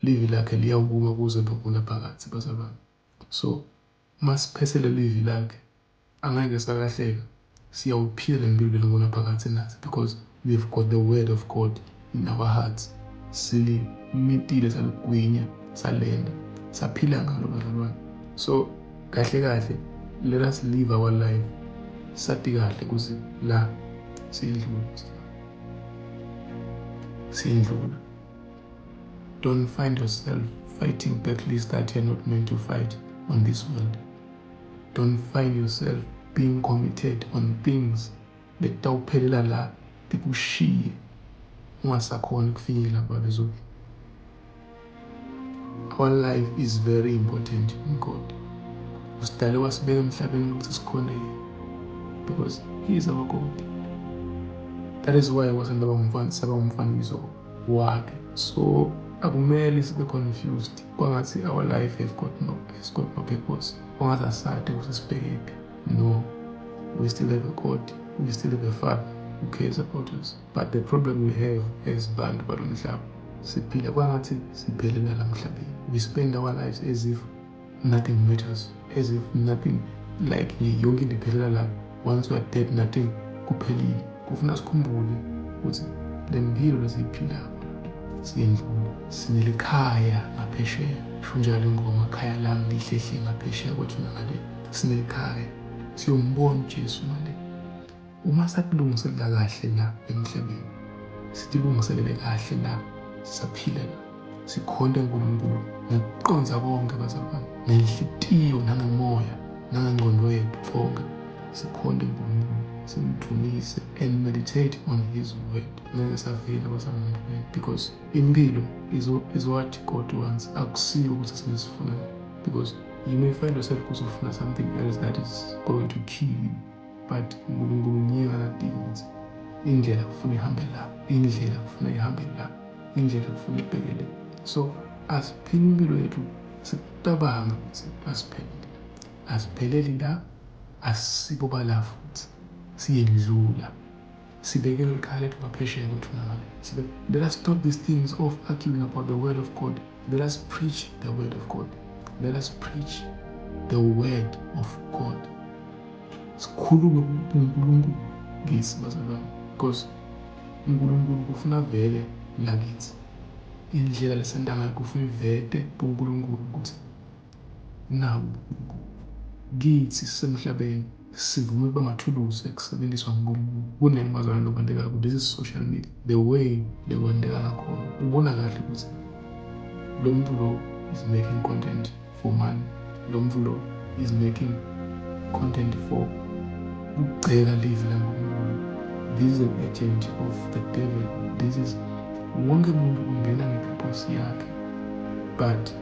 Livi lakhe liyawukuma kuze kube bazalwane. So masiphetse lelivi lakhe angeke salahleka, siyawuphila le mpilo lengunaphakadze nathi because we've got the word of God in our hearts. Silimitile, saligwinya, salenda, saphila ngalo bazalwane. So kahle kahle, let us live our life sati kahle ukuthi la siyendlula, siyendlula. Don't find yourself fighting battles that you're not meant to fight on this world. Don't find yourself being committed on things letawuphelela la, tikushiye ungasakhoni ukufinyelela Baba ezulwini. Our life is very important in God. Usidale wasibeka emhlabeni ukuthi sikhone yena because he is our God. That is why wasenda saba ngumfanekiso wakhe. So akumele sibe confused kwangathi our life has got no purpose, kwangathi asati ukuthi sibhekephi. No, we still have a God, we still have a Father who cares about us. But the problem we have as bantu balo mhlaba, siphila kwangathi siphelela la mhlabeni. We spend our lives as if nothing matters, as if nothing, like yonke into iphelela la. Once we are dead, nothing, kuphelile. Kufuna sikhumbule ukuthi le mpilo lesiyiphilako siyendlula, sinelikhaya ngaphesheya. Sho njalo ingoma, "Khaya lami lihlehle ngaphesheya kwethu ngale." Sinelikhaya, siyombona uJesu ngale. Uma sakulungiselela kahle la emhlabeni, sitilungiselele kahle la sisaphila la, sikhonte uNkulunkulu ngekuqonda konke bazalwane, ngenhlitiyo nangemoya nangengqondo yethu konke, sikhonte uNkulunkulu, simdumise and meditate on his word, ngeke safika bazalwane, because impilo is what God wants, akusiyo ukuthi sinesifunayo, because you may find yourself usufuna something else that is going to kill you. But uNkulunkulu ngiyeka kadinga ukuthi indlela kufuna ihambe la, indlela kufuna ihambe la, indlela kufuna ibhekele. So asiphile impilo yethu sicabanga ukuthi asiphelele, asipheleli la, asibo bala futhi siyendlula, sibekele ikhaya lethu ngaphesheya kwethu ngale. Let us stop these things of arguing about the word of God. Let us preach the word of God. Let us preach the word of God. Sikhulume kuNkulunkulu kithi bazalwane, because uNkulunkulu kufuna vele lakithi. Indlela lesenta ngayo kufuna ivete kuNkulunkulu ukuthi naku kithi sisemhlabeni, sivume ukuba mathuluzi ekusebenziswa nguNkulunkulu. Kuningi bazalwane lokwentekayo. This is social media, the way lekwenteka ngakhona, ubona kahle ukuthi lo muntu lo is making content for money, lo muntu lo is making content for ukugceka livi laNkulunkulu. This is an agent of the devil. This is wonke umuntu ungena nge-purpose yakhe, but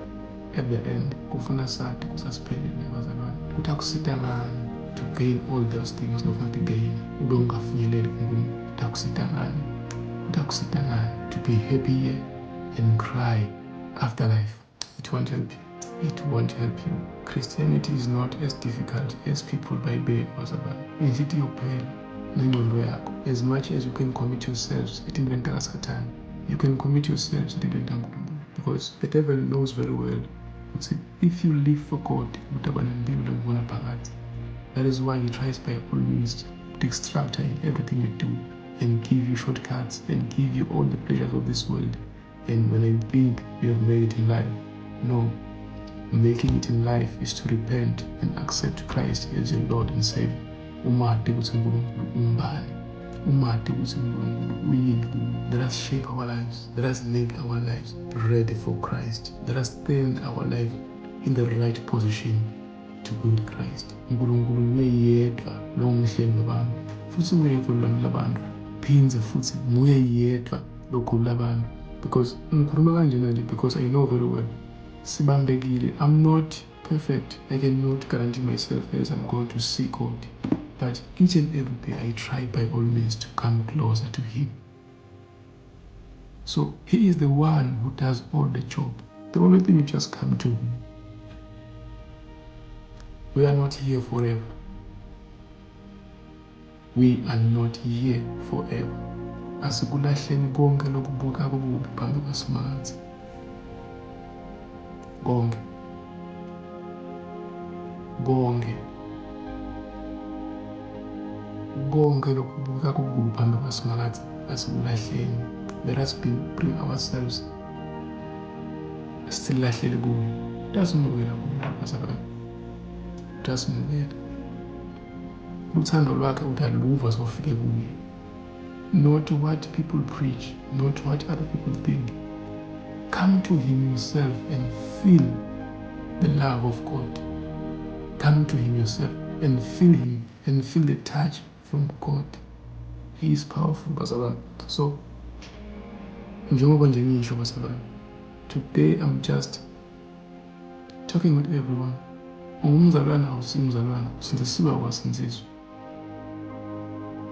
at the end kufuna sathi kusasiphelele bazalwane, ukuthi akusita ngani to gain all those things nofuna gain ube ungafinyeleli kuNkulunkulu. Ukuthi akusita ngani, ukuthi akusita ngani to be happy here and cry after life? It won't help you, it won't help you. Christianity is not as difficult as people bayibeka bazalwane. Inhlitiyo kuphela nengqondo yakho. As much as you can commit yourselves etintweni takaSathane, you can commit yourselves etintweni taNkulunkulu, because the devil knows very well ukuthi if you live for God utaba nempilo lekubona phakathi. That is why he tries by all means to extract in everything you do and give you shortcuts and give you all the pleasures of this world. And when you think you have made it in life, no. Making it in life is to repent and accept Christ as your Lord and Savior. Umati ukuthi uNkulunkulu ungubani, umati ukuthi uNkulunkulu uyini kuwe. Let us shape our lives. Let us make our lives ready for Christ. Let us stand our life in the right position to win Christ. uNkulunkulu nguye yedwa lo ngumhlengi wabantu, futhi nguye yedwa abantu, phindze futhi nguye yedwa lokhulula abantu, because ngikhuluma kanjena nje because I know very well sibambekile. I'm not perfect. I cannot guarantee myself as I'm going to see God, but each and every day I try by all means to come closer to him. So he is the one who does all the job. The only thing, you just come to him. We are not here forever. We are not here forever. Asikulahleni konke lokubuka kububi phambi kwaSimakadze. Konke. Konke. Konke lokubukeka kukubi phambi kwaSimakadze asikulahleni. Let us be, bring ourselves silahlele kuye. Uyasimukela kuye bazalwane. Uyasimukela. Uthando lwakhe utaluva sofike kuye. Not what people preach, not what other people think. Come to him yourself and feel the love of God. Come to him yourself and feel him and feel the touch from God. He is powerful, bazalwane. So, njengoba nje ngisho bazalwane, today I'm just talking with everyone. Ungumzalwane awusimzalwane, usindisiwe awukasindziswa.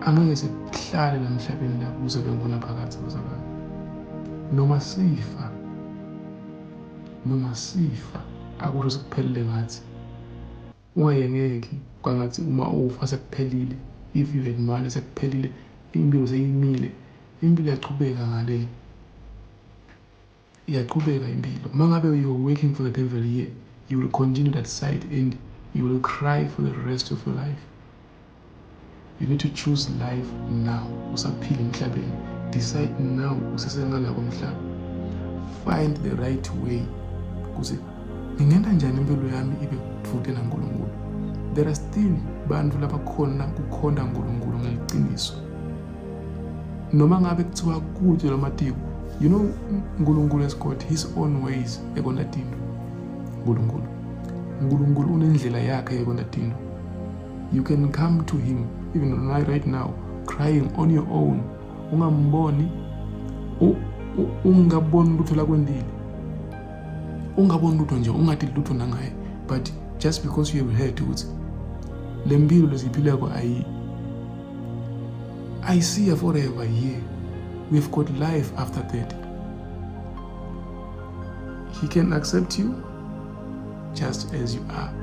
Angeke sihlale la emhlabeni la kuze kube ngunaphakadze bazalwane. Noma sifa, noma sifa akusho sekuphelele ngathi. Ungayengeki kwangathi uma ufa sekuphelile, if you had money sekuphelile, impilo seyimile. Impilo iyachubeka ngale. Iyaqhubeka impilo. Uma ngabe you're working for the devil here, you will continue that side and you will cry for the rest of your life. You need to choose life now. Usaphila emhlabeni. Decide now usesengala komhlaba. Find the right way. Kuze ngingenta njani impilo yami ibe dvute naNkulunkulu. There are still bantu labakhona kukhonta uNkulunkulu ngeliciniso. Noma ngabe kuthiwa kude lamatiko, you know uNkulunkulu has got his own ways ekonta tinto. uNkulunkulu. uNkulunkulu unendlela yakhe yekonta tinto. You can come to him even right now crying on your own. Ungamboni ungaboni lutho lakwendile. Ungaboni lutho nje ungathi lutho nangaye but just because you have heard ukuthi le mpilo lesiyiphilako ayi I see her forever here. We've got life after that. He can accept you just as you are.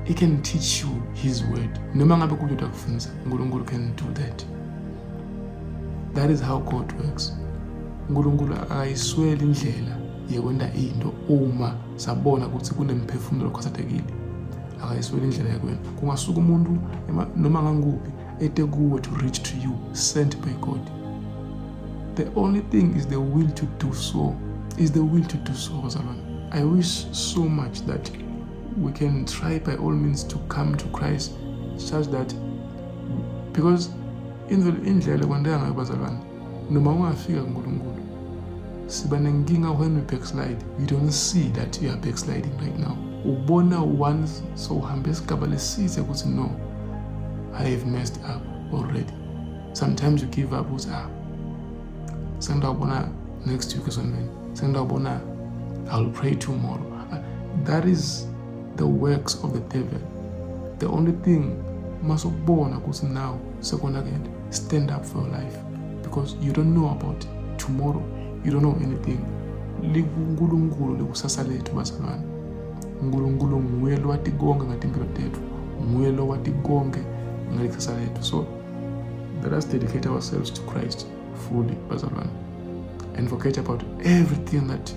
He can teach you his word. Noma ngabe kude utakufundisa, uNkulunkulu can do that. That is how God works. uNkulunkulu akayisweli indlela yekwenta into uma sabona ukuthi kunemphefumulo okhathazekile. Akayisweli indlela yekwenta. Kungasuka umuntu noma nganguphi ete kuwe to reach to you sent by God. The only thing is the will to do so. Is the will to do so, bazalwane. I wish so much that we can try by all means to come to Christ such that because indlela kwenteka ngayo bazalwane noma ungafika kuNkulunkulu siba nenkinga when we backslide. You don't see that you are backsliding right now. Ubona once so uhambe isigaba lesithe ukuthi no, I have messed up already. Sometimes you give up ukuthi ah sengidawubona next week esontweni, sengidawubona I'll pray tomorrow. That is the works of the devil. The only thing masukubona ukuthi now sekonakele, stand up for your life because you don't know about tomorrow. You don't know anything. LikuNkulunkulu likusasa lethu bazalwane. uNkulunkulu nguye lowati konke ngetimpilo tethu, nguye lowati konke ngelikusasa lethu. So let us dedicate ourselves to Christ fully bazalwane and forget about everything that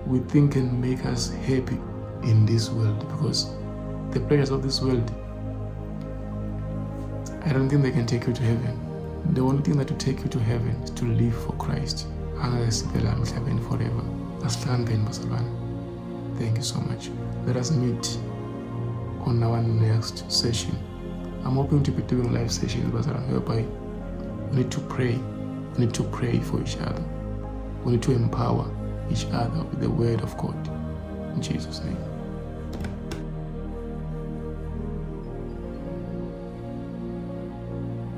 we think can make us happy in this world, because the pleasures of this world, I don't think they can take you to heaven. The only thing that will take you to heaven is to live for Christ. Angeke sibe la emhlabeni forever. Asihlangane bazalwane. Thank you so much. Let us meet on our next session. I'm hoping to be doing live sessions bazalwane, whereby we need to pray. We need to pray for each other. We need to empower each other with the word of God. In Jesus' name.